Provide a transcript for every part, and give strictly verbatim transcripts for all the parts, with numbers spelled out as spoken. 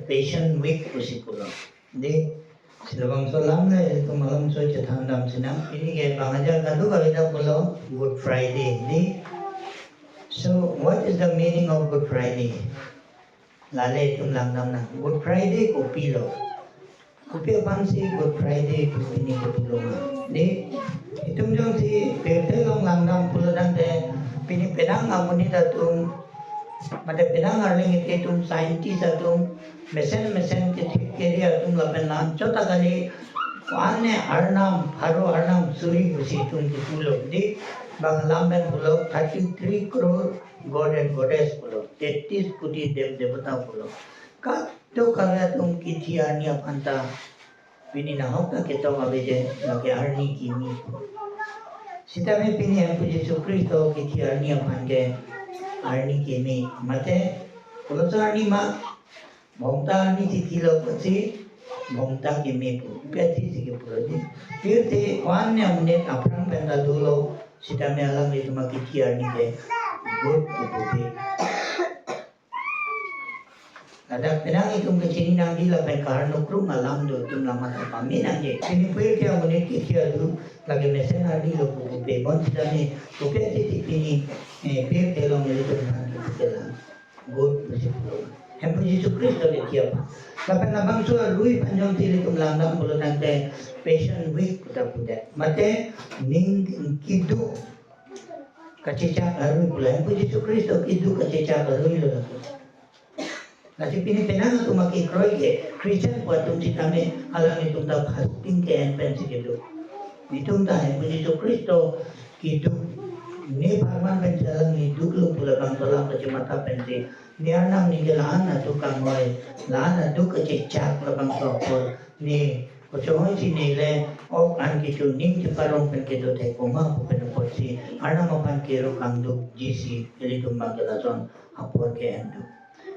Passion Week pusi pulo. Dei, si labangso alam le itum malomso chethan dam sinang. Pini ke bang ajar kadokave ta pulo Good Friday. Dei. So, what is the meaning of Good Friday? Lale itum langdam nang. Good Friday kopilo? Kopi aphansi Good Friday pu pini kepulo ma? Dei, itum jongsi pirthe along langdam pulo tangte, pini penang amonit atum, mate penang arleng ite atum, scientist atum, mesen mesen kethek kere atum lapen la-anchot ta kali, ko-an ne arnam, pharo arnam suri pusi itum kepulo. Dei, bang alam pen pulo thirty-three crore god and goddess pulo, teintis koti dev devata pulo. Kadokave atum kithi arni aphan ta pini nahok ta ketok ave je, lake arni kimi. Sitame pini Hemphu Jisu Khristo kithi arni aphan ke arni kimi. Mate, koloso arni ma, Bhomta arni titi lo pusi, Bhomta kimi pu. Kopi athisi kepulo dei? Pirthe ko-an ne amonit aphrang pen ta dolo, sitame alanglitum akithi arni ke Good pu pupe. Ladak penang itum kechini nangji lapen kahar nukrung alam do, itum lamat ta pame nangji. Pini pirthe amonit kithi adu, lake mesen arni lo pu pupe. Bonsitame, kopi athisi pini, eh, pirthe along ilitum aphan kipu kelang? Good pusi pulo. Hemphu Jisu Khristo kithi aphan. Lapen labangso arui aphan jongsi ilitum langdam pulo tangte Passion Week pu ta pudet. Mate ning keduk kachechak arui pulo. Hemphu Jisu Khristo keduk kachechak arui lo lake. Lasi pini penang atum akekroi ke Christian pu atum sitame alanglitum ta fasting ke-en pensi keduk. Itum ta Hemphu Jisu Khristo keduk, ne pharman pensi alangli duklo pu labangso alam kachematha pensi, ne arnam ningje la-an aduk kanghoi, la-an aduk kachechak labangso apor, ne kachonghoisi ne le ok an kecho ning cheparong pen kedo thek pu ma pu pen apotsi arnam aphan kero kangdukjisi ilitum abang ke lason apor ke-en do.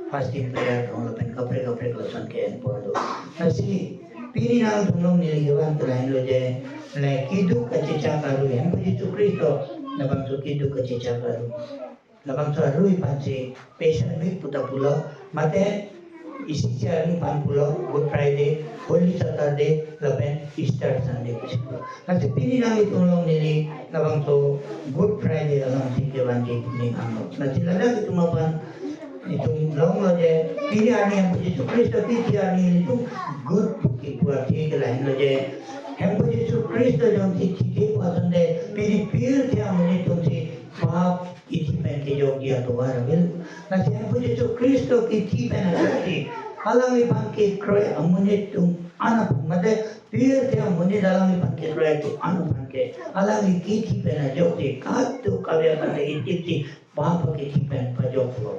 Fasting prayer tong lapen kaprek kaprek lason ke-en pon do. Lasi pini nangtum along neli kevan ke lahenlo je, le keduk kachechak arui, Hemphu Jisu Khristo labangso keduk kachechak arui. Labangso arui aphansi Passion Week pu ta pulo, mate isi isi arni aphan pulo, Good Friday, Holy Saturday, lapen Easter Sunday pusi pulo. Lasi pini nanglitum along neli labangso Good Friday alongsi kevanji ning hanglo. Lasi ladak itum aphan itum longlo je, pini arni Hemphu Jisu Khristo kithi arni ilitum good pu kepu athe ke lahenlo je, Hemphu Jisu Khristo jongsi thithe pu asonte, pini pirthe amonit atumsi pap kithi pen kejokji atovar avelo. Lasi Hemphu Jisu Khristo kithi pen ajoksi alangliphan kekroi amonit atum an aphan, mate pirthe amonit alangliphan kekroi atum an aphan ke alangli kithi pen ajoksi kadokave aphan ta itipsi pap akithi pen pajoklo.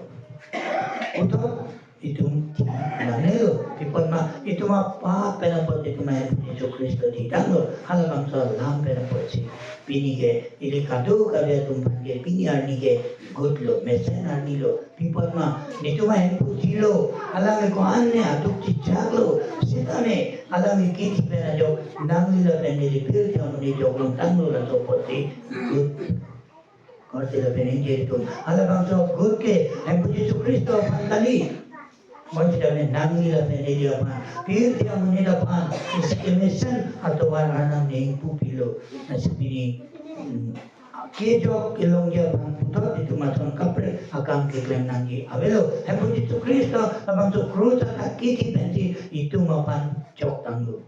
Puthot itum thi nangnelo, pi apot ma, itum apap pen apot itum ahem Jisu Khristo thitanglo. Halabangso alam pen apotsi pini ke ili kadokave atum aphan ke pini arni ke good lo, mesen arni lo. Pi apot ma, netum ahemphu thilo, alangli ko-an ne aduk chechaklo, sitame alangli kithi pen ajok nangli lapen neli pirthe amonit jok longtanglo, laso apotsi good. Korte lapen ingjir atum, halabangso good ke Hemphu Jisu Khristo aphan kali. Bonsitame nangli lapen neli aphan, pirthe amonit aphan, isi kemesen atovar arnam ne ingpu pilo. Lasi pini, hmm, kejok kelongji aphan puthot itum ason kaprek akam keklem nangji avelo. Hemphu Jisu Khristo labangso krus athak kithi pensi itum aphan choktanglo.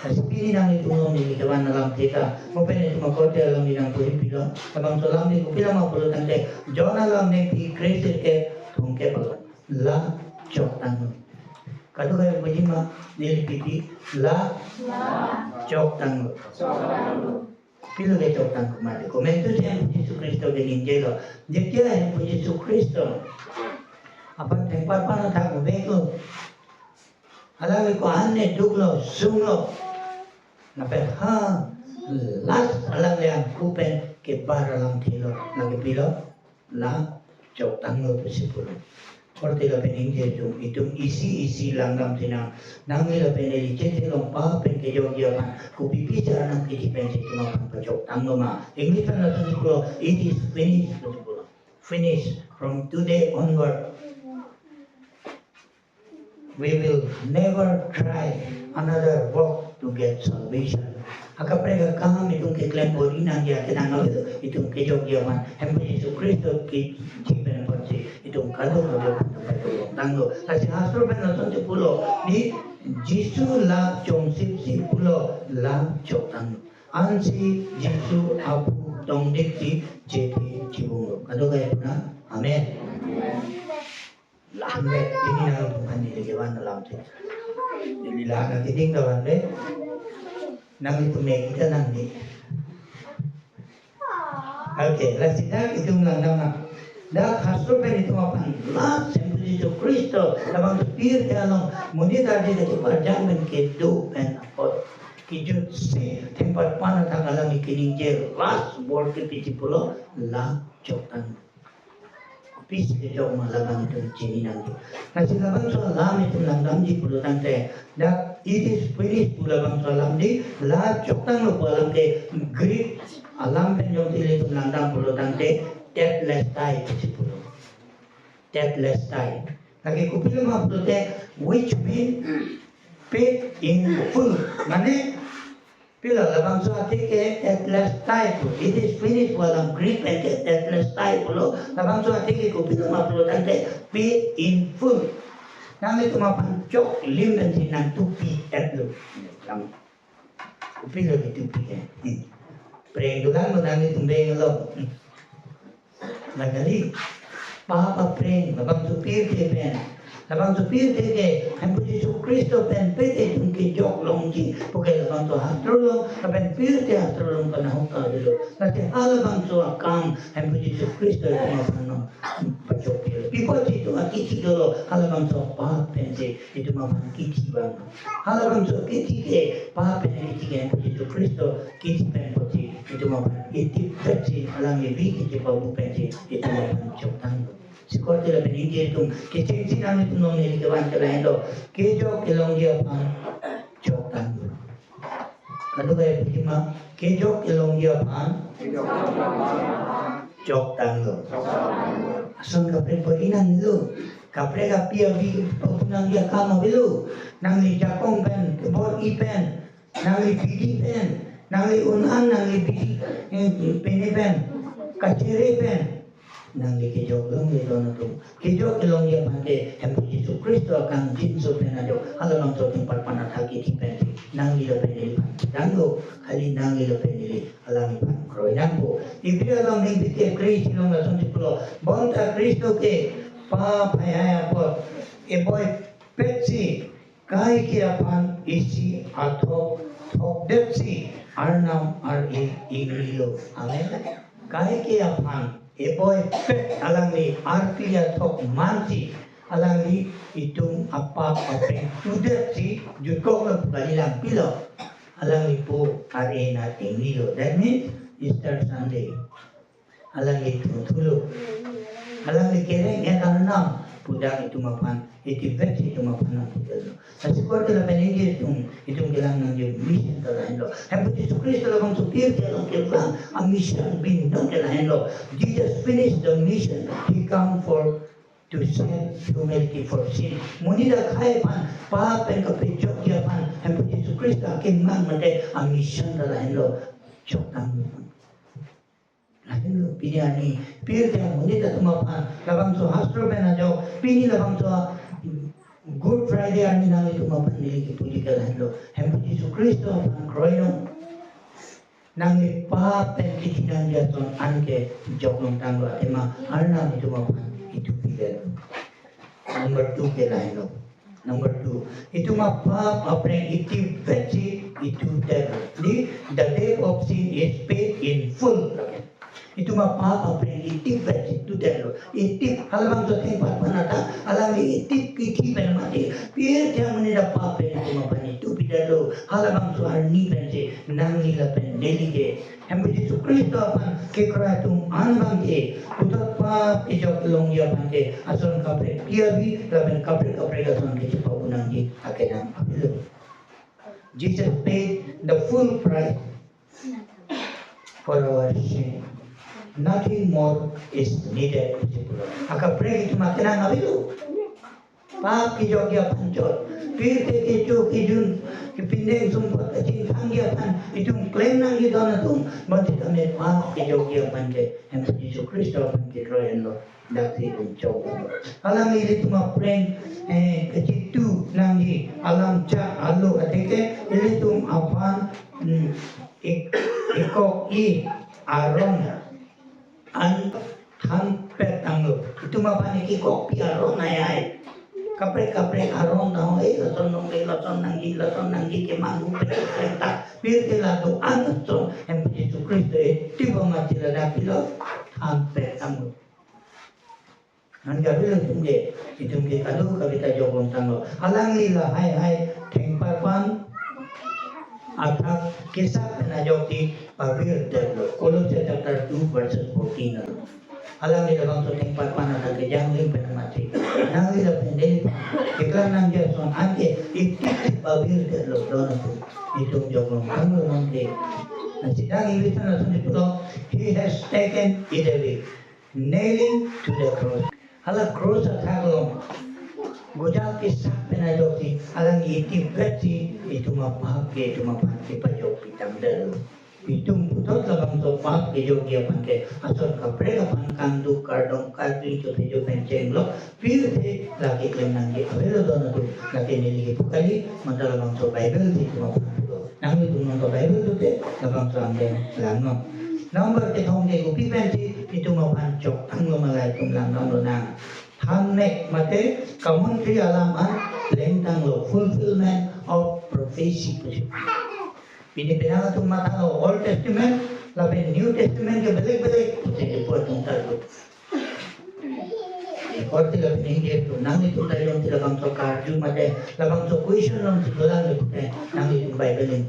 Lasi pini nanglitum along neli kevan alamthe ta, mo pen itum akorte along neli nangpuri pilo. Labangso alamthe kopilo ma pulo tangte, John along neli kre-sirkep thomkep along, la choktanglo. Kadokave buji ma, neli pipi, la choktanglo. Pilo ke choktang komatne? Komantusi Hemphu Jisu Khristo ke ningjelo. Jetia Hemphu Jisu Khristo aphan thengparpan athak uveklo, alangli ko-an ne duklo, sunglo. Lapen ha last alangli angku pen kebar alamthe lo. Lake pilo, la choktanglo pusi pulo. Korte lapen ingjir atum, itum isi isi langdam sinang. Nangli lapen neli chethe long pap pen kejokji aphan, kopipi si arnam kithi pensi itum aphan pachoktanglo ma? English pen lason pulo, "It is finished," pusi pulo. Finish from today onward. We will never try another work to get salvation. Akaprek akam itum keklem bor-i nangji akenang avelo, itum kejokji aphan Hemphu Jisu Khristo kethi pen apotsi itum kadokave aphan itum pajok longtanglo. Lasi hastro pen lasonsi pulo, di Jisu la chongsipsi pulo, la choktanglo. Ansi Jisu aphu tongdiksi chethe chibunglo. Kadokave puna, amen. Lam le, pini nangtum aphan neli kevan alam si. Neli la nangkeding doan le. Nangtum me kita nang ni. Okay, lasi dak itum langdam nang. Dak hastro pen itum aphan last Hemphu Jisu Khristo labangso pirthe along monit arje kacheparjang pen kedo pen apot kejutsi thengparpan athak alam ikeningje last word kepisi pulo, la choktang. Pisi kejok ma labang itum chini nangji. Lasi labangso alam itum langdamji pulo tangte, dak it is finished pu labangso alam di, la choktanglo pu alam ke Greek alam pen jongsi ilitum langdam pulo tangte, tetelestai pusi pulo. Tetelestai. Lake kopilo ma pulote, which mean paid in full. Mane, pilo labangso athe ke tetelestai pu. It is finished pu alam Greek pen ke tetelestai pulo. Labangso athe ke kopilo ma pulo tangte pay in full. Nanglitum aphan choklim pensi nangtupi etlo. Lam. Kopilo kitupi ke. Hmm. Preng dolang lo nanglitum benglo. Hmm. Lagari, pap apreng, labangso pirthe pen. Labangso pirthe ke, Hemphu Jisu Khristo pen pete itum kejok longji, puke labangso hastro along, lapen pirthe hastro along panahok ta dolo. Lasi halabangso akam, Hemphu Jisu Khristo itum aphan pajok dolo. Pi apotsi itum akithi dolo, halabangso pap pensi, itum aphan kithi abang. Halabangso kithi ke, pap pen kithi ke, Hemphu Jisu Khristo kithi pen apotsi, itum aphan itip vetsi, alangli bidi kithi pabu pensi, itum aphan choktanglo. Sikorte lapen ingjir atum, kechengsi nanglitum along neli kevan ke lahenlo, kejok kelongji aphan choktanglo. Kadokave pujima, kejok kelongji aphan choktanglo. Ason kaprek bor-i nanglo. Kaprek api avi papunangji akam avelo. Nangli jakong pen, bor-i pen, nangli bidi pen, nangli un-an, nangli bidi, eh, pene pen, kachere pen, nangli kejok longle don atum. Kejok kelongji aphan ke Hemphu Jisu Khristo akangjinso pen ajok, halabangso thengparpan athak kithi pen, nangli lapen neliphan danglo, kali nangli lapen neli alangliphan kroi nangpo. Ibri along ningphi ke kre-isi along lasonsi pulo, bonta Khristo ke pap haihai apot eboipetsi, kaike aphan isi athok thokdetsi, Arnam ar-e ingrilo. Amen. Kaike aphan eboipet alangli arpli athok mansi, alangli itum apap apreng tudetsi, jutkoklo pu kalilang, pilo. Alangli po ar-e nar ingrilo. That means Easter Sunday. Alangli thuthulo. Alangli kereng-et Arnam pu dak itum aphan, itip vetsi itum aphan nangpudetlo. Lasi korte lapen ingjir atum, itum kelang nangji mission ta lahenlo. Hemphu Jisu Khristo labangso pirthe along kelang amission binong ke lahenlo. Jesus finished the mission. He come for to save humanity for sin. Monit akhei aphan, pap pen kapejokji aphan, Hemphu Jisu Khristo akemang mate amission ta lahenlo. Choktang. Lahenlo pini arni, pirthe amonit atum aphan, labangso hastro pen ajok, pini labangso Good Friday arni nanglitum aphan neli kipuji ke lahenlo. Hemphu Jisu Khristo aphan kroinon. Nangli pap pen kithi nangji ason anke jok longtanglo, athema Arnam itum aphan itupi det. Number two ke lahenlo. Number two, itum apap apreng itip vetsi itudetlo. Di, the debt of sin is paid in full. Itum apap apreng itip vetsi itudetlo. Itip, halabangso thengparpan athak, alangli itip kithi pen mati. Pirthe amonit apap pen itum aphan itupidetlo. Halabangso arni pensi nangli lapen neli ke Hemphu Jisu Khristo aphan kekroi atum an abangke, puthot pap kejok kelongji aphan ke, ason kaprek kiabi, lapen kaprek kaprek ason kechepabu nangji akelang avelo. Jesus paid the full price for our sin. Nothing more is needed. Akaprek itum akelang avelo. Pap kejokji aphan chot. Pirthe kecho kejun, kepindeng sumpot kachingthangji aphan itum klem nangji don atum, bonsitame pap kejokji aphan ke Hemphu Jisu Khristo aphan kekroi henlo. Dak si itum chok henlo. Alangli ilitum aphrang, eh, kachitu nangji alam chak alo athe ke ilitum aphan, hmm, ik-, ikok i aron an thanpet tanglo. Itum aphan ikokpi aron ai ai. Kaprek kaprek aron ta ho, eh, lason longle, lason nangji, lason nangji kemanghu pet ta. Pirthe la do-an ason Hemphu Jisu Khristo itibang mati ladak pilo thanpet tanglo. Nang gabil itum ke, itum ke kado kaveta jokbom tanglo. Alangli lahai hai thengparpan athak kesap pen ajok ti pavirdetlo. Kolose chapter two verses fourteen alo. Alangli labangso thengparpan athak kejangling pen mati. Nangli lapen neli keklang nangji ason anke ititi pavirdetlo don atum. Itum jokbom tanglo nonke. Nasi dang English na lason dipulo, "He has taken it away, nailing to the cross." Hala cross athak along gojal kesap pen ajok ti, alangli itibet ti, itum apap ke, itum aphan kepajokpi tangdetlo. Itum puthot labangso pap kejokji aphan ke ason kaprek aphan kangduk kardom karkli chophe chopen chenglok pirthe la keklem nangji avelo don atum, lake neli kepu kali, manta labangso Bible si itum aphan pulo. Nanglitum nonke Bible dote labangso angdeng langnon. Number kethom ke kopi pensi itum aphan chok tanglo ma la itum langnon lonang. Thanmek mate commentary alam an pleng tanglo, fulfillment of prophecy pusi. Pini penang atum mathalo Old Testament lapen New Testament ke belek belek pusi dipu atum tarlo. Korte lapen ingkoi atum nanglitum ta jongsi labangso karju mate labangso question alongsi dolang le pute nanglitum Bible in.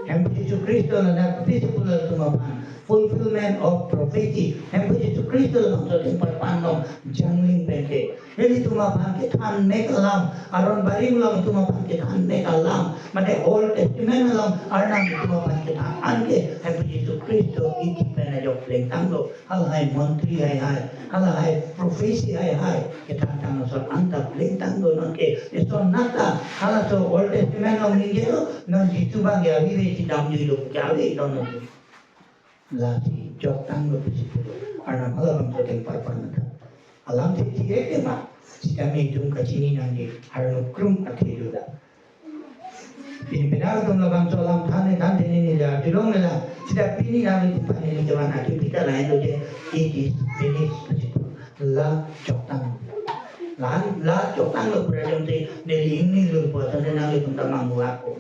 Hemphu Jisu Khristo ladak pisi pulo itum aphan fulfillment of prophecy. Hemphu Jisu Khristo labangso thengparpan along jangling pen ke ilitum aphan kethanmek alam, aron barim along itum aphan kethanmek alam, mate Old Testament along Arnam itum aphan kethan anke Hemphu Jisu Khristo iti pen ajok pleng tanglo. Halahai montri hai hai, halahai prophecy hai hai kethan tanglo ason anta pleng tanglo nonke. Eson nata halaso Old Testament along ningjelo, non Jisu abang ke ave ve si damjuilo ke ave lo non. Lasi chok tanglo pusi pulo. Arnam halabangso thengparpan athak alam si thirek tema, sitame itum kachini nangji arnam krum athe juda. Pini penang atum labangso alam than ne than ne neli arjulongle la. Sita pini nanglitum aphan neli kevan akhei pita lahenlo je, "It is finished." La chok tang. La, la chok tanglo pura jongsi neli ingnilo pu ason nanglitum ta manghu ako.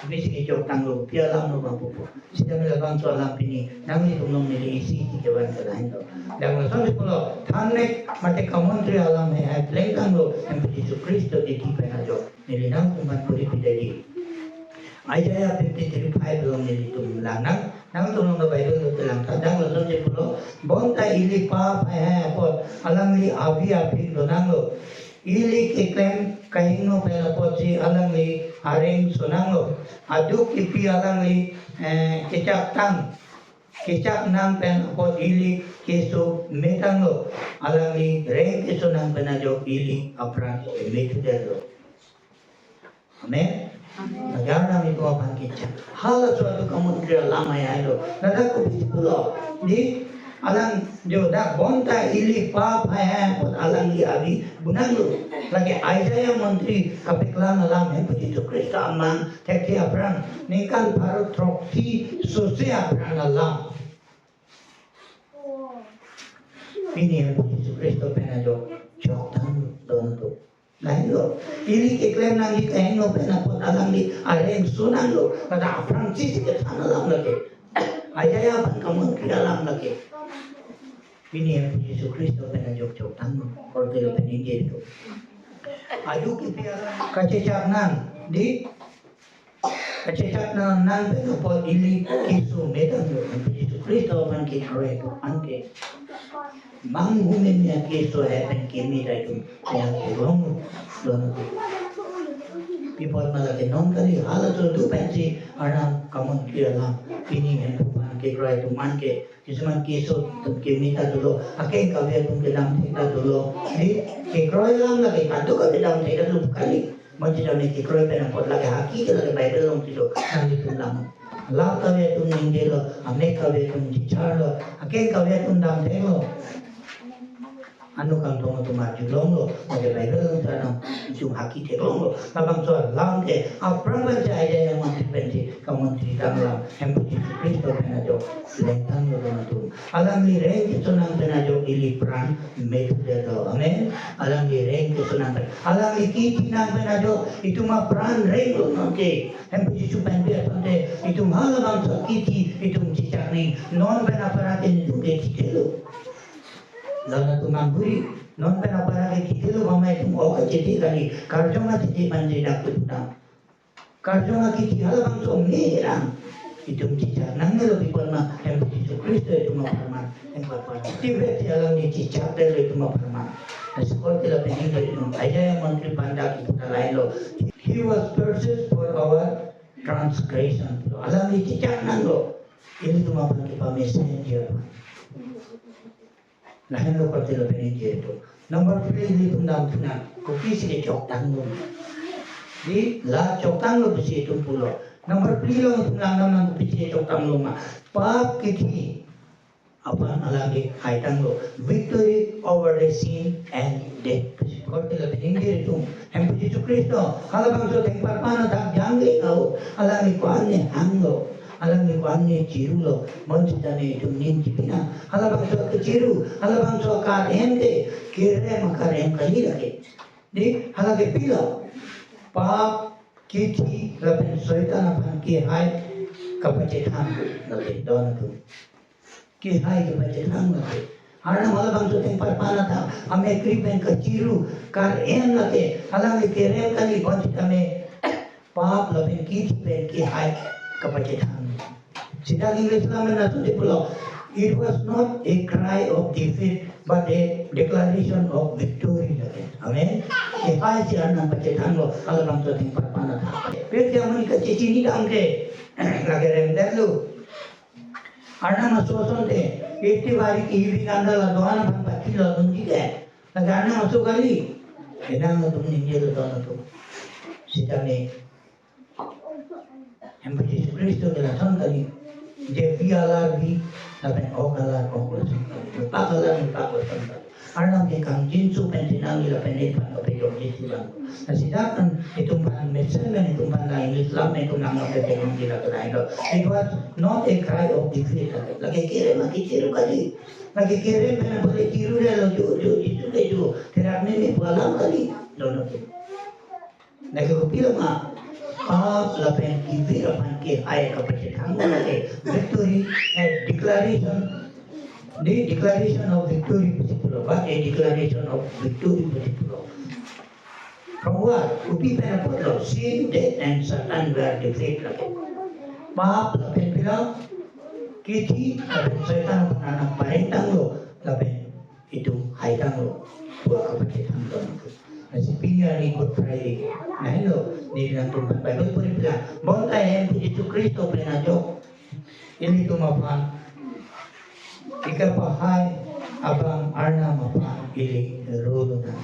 Misi kechok tanglo, pi alam lo bang pupo. Sitame labangso alam pini nanglitum along neli isi si kevan ke lahenlo. Labangso si pulo, thanmek mate commentary alam hai hai pleng tanglo, Hemphu Jisu Khristo iti pen ajok. Neli nangtum aphan puri pidagi. Isaiah fifty-three five along nelitum lang nang, nangtum along Bible dote lang tha, dak lason si pulo, bonta ili pap hai hai apot alangli avi aphi do nanglo. Ili keklem kahingno pen apotsi alangli areng so nanglo. Aduk kipi alangli, eh, kechak tang, kechak nang pen apot ili keso me tanglo. Alangli reng keso nang pen ajok ili apran me thudetlo. Amen. Amen. Ajar nang itum aphan kechak. Halaso atu commentary alam hai hai lo. Ladak kopi si pulo. Di alang jo dak bonta ili pap hai hai apot alangli avi bu nanglo. Lake Isaiah montri kapeklang alam Hemphu Jisu Khristo amang thekthe aphrang ningkan pharo throksi sose aphrang alam. Pini Hemphu Jisu Khristo pen ajok chok tanglo don atum. Lahenlo, ili keklem nangji kahingno pen apot alangli areng so nanglo, ladak aphrangsi si kethan alam lake. Isaiah aphan commentary alam lake. Pini Hemphu Jisu Khristo pen ajok chok tanglo, korte lapen ingkoi atum. Aduk kipi alang kachechak nang, di kachechak nang nang pen apot ili keso me tanglo, Hemphu Jisu Khristo aphan kekroi anke. Manghu meme akeso hai pen keme ta itum yang kurong don atum. Pi apot ma lake non kali, halaso do pensi Arnam kamontri alam. Pini hemphu aphan kekroi atum an ke, kisuman keso atum keme ta dolo, akeng kave atum kedamthe ta dolo. Di kekroi alam lake kadokave damthe ta dolo kali. Mo sitame kekroi pen apot lake haki ke lake Bible along si do, nanglitum lang. Lam kave atum ningjelo, amek kave atum chicharlo, akeng kave atum damthelo. Ano kangtong atum arjulonglo, lake Bible along si Arnam itum haki theklonglo. Labangso alam ke aphrang pensi Isaiah amontri pensi kamontri tanglo, Hemphu Jisu Khristo pen ajok lengtanglo don atum. Alangli reng kesonang pen ajok ili pran me thudetlo. Amen. Alangli reng kesonang pen, alangli kithi nang pen ajok itum apran renglo nonke. Hemphu Jisu pen biar pante itum halabangso kithi itum chechak nangji, non pen apara ke itum kethitelo. Lana tumang guri, non pen apara ke kethitelo, mama itum ok kachete kali, karjong kachete pante dak tu putang. Karjong akithi halabangso me rang itum chechak nangnelo, pi apot ma Hemphu Jisu Khristo itum apharman, Hemphu apharman. Tibet alangli chechak detlo itum apharman. Lasi korte lapen ingdoi itum, Isaiah amontri aphan dak itum ta lailo. He was pierced for our transgression. Alangli chechak nanglo, ilitum aphan kepamesen ji aphan. Lahenlo korte lapen ingdoi itum. Number three, ilitum damthunang, kopisi kechoktanglo. Di la choktanglo pusi itum pulo. Number three along itum langdamnang, kopisi kechoktanglo ma. Pap kithi aphan alangli haitanglo. Victory over the sin and death. Korte lapen ingdoi itum. Hemphu Jisu Khristo halabangso thengparpan athak jangli kau, alangli ko-an ne hanglo, alangli ko-an ne chirulo, bonsitame itum ning chipinang. Halabangso kechiru, halabangso akar-em ke kerem akar-em kali lake. Di, halake pilo? Pap, kithi lapen Soitan aphan kehai kapachethang lake don atum. Kehai kapachethang lake. Arnam halabangso thengparpan athak, amek kri pen kachiru, kar-em lake, alangli kerem kali, bonsitame pap lapen kithi pen kehai kapachethang. Sita English lam pen lason si pulo, "It was not a cry of defeat, but a declaration of victory," lake. Amen. Kehai si Arnam pachethanglo halabangso thengparpan athak. Pir jamun kachechini dam ke, lake remdetlo. Arnam aso asonte, eighty bari kihibi kanda la doan aphan pathi lo dunji ke. Lake Arnam aso kali. Kedang atum ningjelo don atum. Sitame Hemphu Jisu Khristo ke lason kali. Jebi alar bi, lapen ok alar ok lason kali. Mepak alar mepak lason kali. Arnam ke kangjinso pen chenangji lapen nephan kapejokji si bang. Lasi dak an itum aphan mesen pen itum aphan la English lam pen itum nangkepejokji la kenai lo. It was not a cry of defeat. Lake kerem akichiru kali. Lake kerem pen apot le chirudetlo, jo, jo, Jisu ke jo. Therak meme pu alam kali. Dono tu. Lake kopilo ma, pap lapen kevir aphan kehai kapachethang lake, victory, eh, declaration, the declaration of victory pusi pulo, what a declaration of victory pusi pulo. From what? Kopi pen apotlo, sin, death and Satan were defeated lake. Pap lapen pilo, kithi lapen Soitan aphan Arnam parengtanglo, lapen itum haitanglo, pu kapachethang don atum. Lasi pini arni Good Friday. Lahenlo, neli nangtum aphan Bible puri pila. Bonta Hemphu Jisu Khristo pen ajok ilitum aphan kepahai abang Arnam aphan ili rule nang.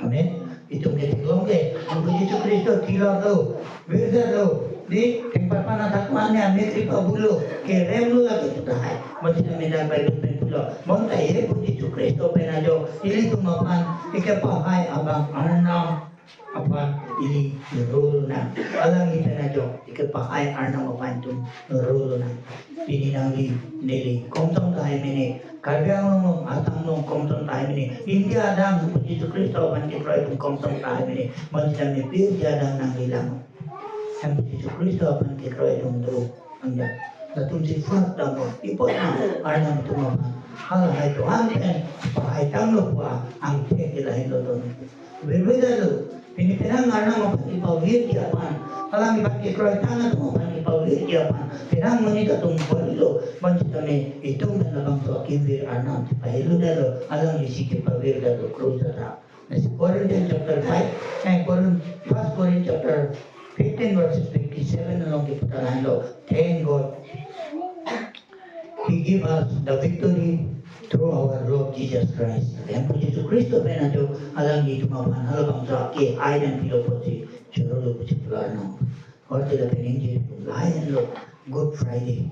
Amen. Itum ke theklong ke, Hemphu Jisu Khristo thilor lo, virdetlo, di thengparpan athak ko-an ne amek kri pabulo, keremlo lake tu tahai. Mo sitame dak Bible pen pulo, bonta Hemphu Jisu Khristo pen ajok ilitum aphan kepahai abang Arnam aphan ili rule nang. Alangli pen ajok kepahai Arnam aphan itum rule nang. Pini nangli neli kongtong tahai mene, Karbi Anglong along, Assam along kongtong tahai mene, India adang Hemphu Jisu Khristo aphan kekroi atum kongtong tahai mene, mo sitame pirthe adang nangli lang. Hemphu Jisu Khristo aphan kekroi atum do, anda. Latum si fak dam, pi apot ma Arnam atum aphan halahai doan pen pahaitanglo pu angthek ke lahenlo don. Virdetlo, pini penang Arnam aphan kepavirji aphan, alangli aphan kekroitang atum aphan kepavirji aphan, penang monit atum borilo, mo sitame itum pen labangso akevir Arnam si pahiludetlo, alangli si kepavirdetlo krus athak. Lasi Corinthians chapter five, eh, Corinth, First Corinthians chapter fifteen verses fifty-seven along kepu ta lahenlo, "Thank God, He give us the victory through our Lord Jesus Christ." Hemphu Jisu Khristo pen ajok alangli itum aphan halabangso akehai nangpilo pusi chorolo pusi pular nang. Korte lapen ingjir atum lahenlo Good Friday.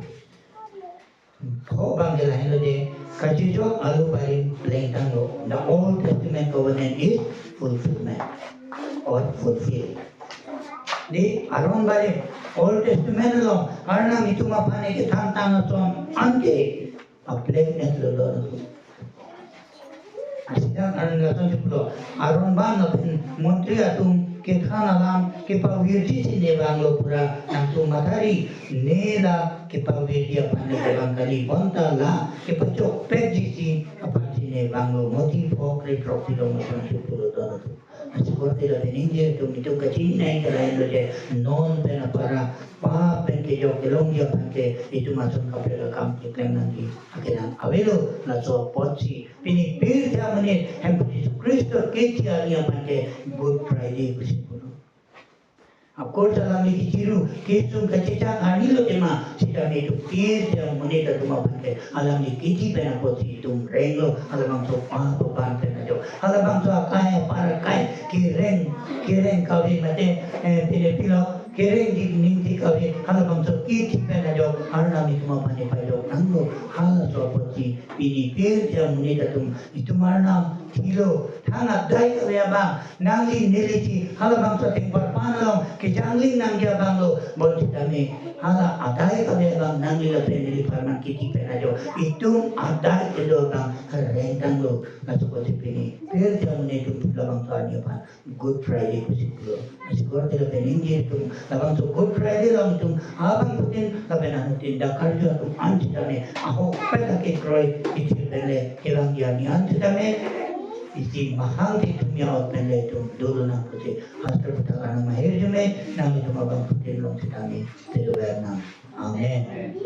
Pho abang ke lahenlo de, kachejok alo barim plengtanglo. The Old Testament covenant is fulfillment or fulfilled. Di aron barim Old Testament along Arnam itum aphan kethantang ason anke apleng-etlo lo. Asidang Arnam lason cheplo, aron abang lapen montri atum kethan alam kepavirji si ne vanglo pura nangtum mathari, ne la kepavirji aphan ne kevang kali, bonta la kepachokpekji si aphan si ne vanglo. Modi pho kre throksi along lason cheplo don atum. Lasi korte lapen ingjir atum, itum kachinine ke lahenlo de, non pen apara pap pen kejok kelongji aphan ke itum ason kaprek akam kepleng nangji akelang avelo. Laso apotsi pini pirthe amonit Hemphu Jisu Khristo kethi arni aphan ke Good Friday pusi pulo. Of course, alangli kechiru, kesung kachechak arni lo tema, sitame itum pirthe amonit atum aphan ke alangli kethi pen apotsi itum renglo, halabangso pap aban pen ajok, halabangso akai apar akai kereng, kereng kave mate, eh, pine pilo, kereng di ning di kave, halabangso kethi pen ajok Arnam itum aphan pajok nanglo. Halaso apotsi pini pirthe amonit atum, itum Arnam thilo, than adai kave abang nangli neli si halabangso ateng parpan along kejangling nangji abang lo, bonsitame hala adai kave abang nangli lapen neli apharman kethi pen ajok itum adai kedo abang rengtanglo. Laso apotsi pini pirthe amonit atum labangso arni aphan Good Friday pusi pulo. Lasi korte lapen ingjir atum, labangso Good Friday along itum abangphutin lapen anuttin dakarju atum an sitame ahokpet akekroi kethir pen le kevangji arni an sitame isi mahang thekthum ya-ot pen le itum dolo nang pusi hastro aphuthak arnam ahirjume nanglitum abangphutin along sitame sedover nang. Amen.